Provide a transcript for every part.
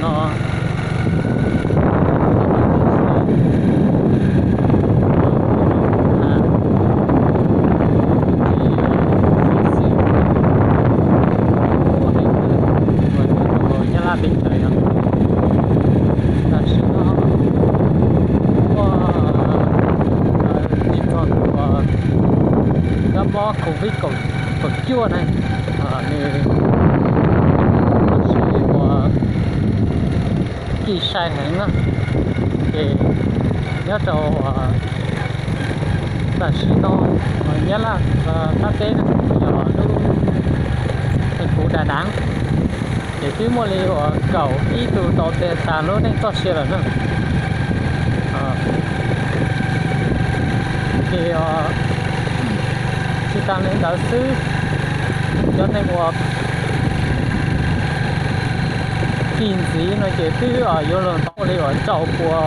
no. Nyab Laj teb chaws yog tam sim no ua tsis txog tus uas nyob mob covid kaum cuaj na, nws sib ua kim sai heev na. Ces nyob rau tam sim no Nyab Laj qab teb na, yog lub thành phố Đà Nẵng, ces twb muaj li uas kaum ib tug tau tiag tas lub neej txoj sia lawm na. Ces tsis tas li ntawd xwb, cov neeg uas kis ntxiv no ces twb yuav luag ntau li uas rau pua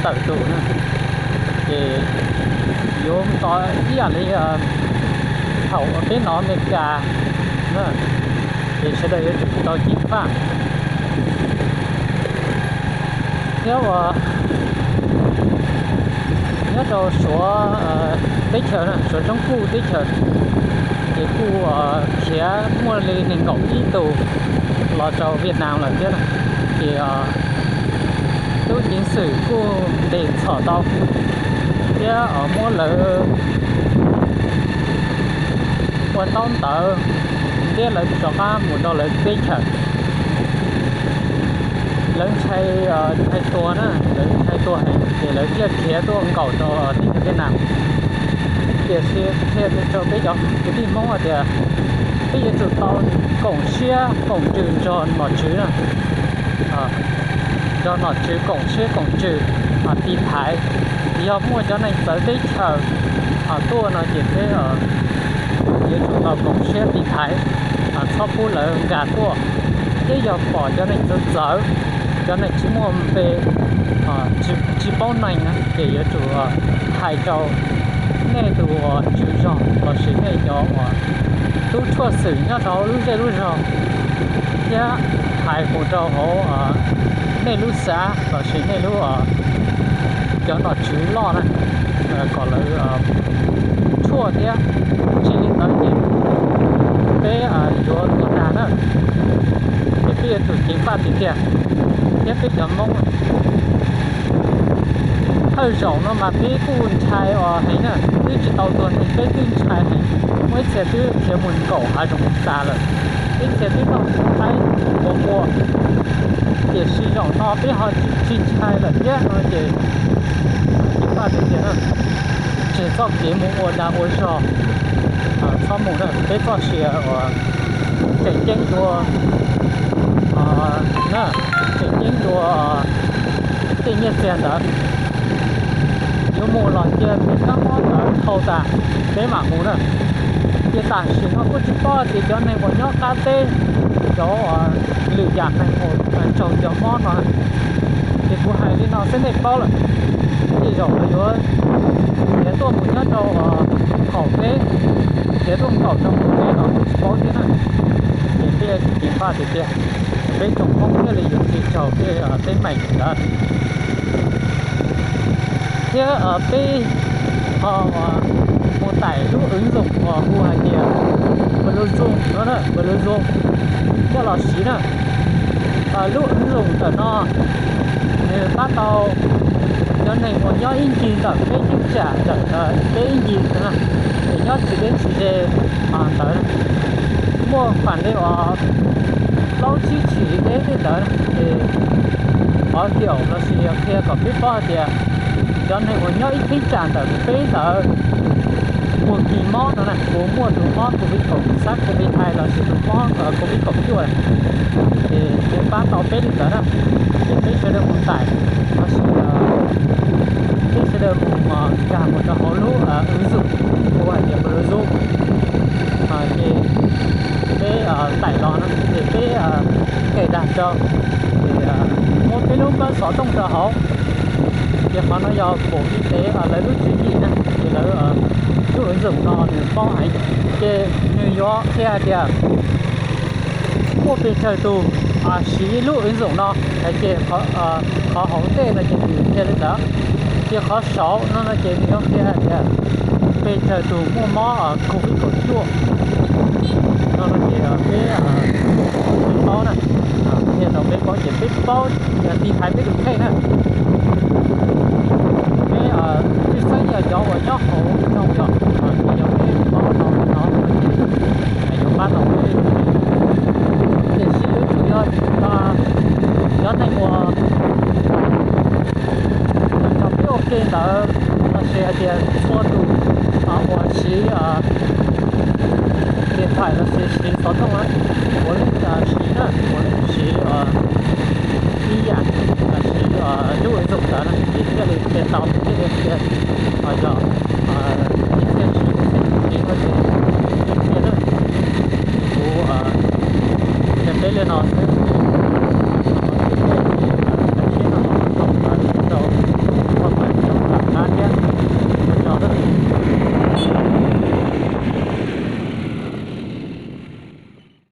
tawm tus na. Ces yuav ntau ib yam li thaum uas peb hnov Amelikas na, ces sawv daws yuav tsum tau ceev faj. Thiab uas nyob rau Suav teb chaws na, Suav Roob Kuj teb chaws, ces kuj khiav muaj li nees nkaum ib tus los rau Việt Nam lawm thiab na. Ces tub ceev xwm kuj ntes txhom tau thiab muab lawv ua ntaub ntawv ntiab lawv rov qab mus rau lawv teb chaws. Lawv ntshai, ntshai tuag na, lawv ntshai tuag heev ces lawv thiaj khiav tuaj nkaum rau teb chaws Việt Nam. Tiam sis qhia rau peb cov kwv tij Hmoob hais tias peb yuav tsum tau koom siab koom ntsws nrog nom tswv na, nrog nom tswv koom siab koom ntsws tiv thaiv. Yog muaj cov neeg txawv teb chaws tuaj no ces peb yuav tsum tau koom siab tiv thaiv, txhob pub lawv nkag tuaj. Thiab yog pom cov neeg txawv txawv, cov neeg tsis muaj npe, tsis paub neeg na, ces yuav tsum hais rau nej tus uas tswv zos lossis nej cov uas tub tshuaj xwm nyob rau hauv lub zej lub zog, thiab hais mus rau hauv nej lub xav lossis nej lub cov nom tswv loj na, kom lawv tshuaj thiab. Tsis li ntawd ces peb yuav tuag tag na. Ces peb yuav tsum ceev faj tiag tiag. Thiab peb cov Hmoob thawj zaum no mas peb kuj ntshai os heev na, twb tsis tau tuag ne peb twb ntshai heev. Muaj ib txhia twb khiav mus nkaum hav zoov tas lawm, ib txhia twb noj qaib ua ua. Tiam sis zaum no peb ho tsis ntshai lawm thiab no ces ceev faj tiag tiag na. Tseg txoj kev mus ua dag ua zog, txhob mus na, peb txoj sia uas tseem ceeb dua, tseem ceeb dua tej nyiaj txiag ntawd. Yuav mus los cia tej kab mob ntawd dhau tas peb mam mus na. Ces tam sim no kuj tsis paub tias cov neeg uas nyob qab teb, cov lwm yam neeg uas raug cov mob no, ces kuv hais li no xwb nej paub lawm. Tej zaum lawv yuav khiav tuaj mus nyob rau qaum teb, khiav tuaj nkaum rau qaum teb no kuj tsis paub thiab na. Ces peb yuav tsum ceev faj tiag tiag, peb tsoom Hmoob thiaj li yuav tsis raug tej teeb meem ntawd. Thiab peb ho mus tải lub ứng dụng uas hu hais tias Bluezone no, Bluezone coj los siv na. Lub ứng dụng ntawm no nws pab tau cov neeg uas nyob ib ncig ntawm peb cheeb tsam ntawm peb ib ncig na, es nyob tsis deb tsis ze ntawd, muaj fam li uas plaub tsib tshim deb tej ntawd ces qhov tiaum lossis qhia kom peb paub hais tias cov neeg uas nyob ib cheeb tsam ntawm peb ntawd puas kis mob no na, puas muaj tus mob covid kaum, sars covid hai lossis tus mob covid kaum cuaj, ces nws pab tau peb li ntawd na. Ces peb sawv daws mus tải lossis peb sawv daws mus nkag mus rau hauv lub ứng dụng hu hais tias Bluezone, ces peb tải los no ces peb cài đặt rau, ces muab peb lub npawb xov tooj rau hauv. Ces qhov no yog Bộ Y tế lawv lub tswv yim na, ces lawv lub ứng dụng no nws paub heev, ces nws yuav qhia hais tias muaj pes tsawg tus siv lub ứng dụng no, ces qhov hauv ntej no ces nws qhia li ntawd. Ces qhov saud no no ces nws yuav qhia hais tias pes tsawg tus muaj mob covid kaum cuaj no no ces peb paub na, qhia rau peb paub ces peb paub tiv thaiv peb tus kheej na. Peb tsis xeeb yog cov uas nyob hauv nroog yog, yog peb paub tau no no ces yuav pab tau peb. Tiam sis yuav tsum yog cov neeg uas nrog peb ua ke ntawd los sis hais tias txhua tus uas siv điện thoại los sis siv xov tooj na, puav leej siv na, puav leej siv ib yam, siv lub ứng dụng ntawd.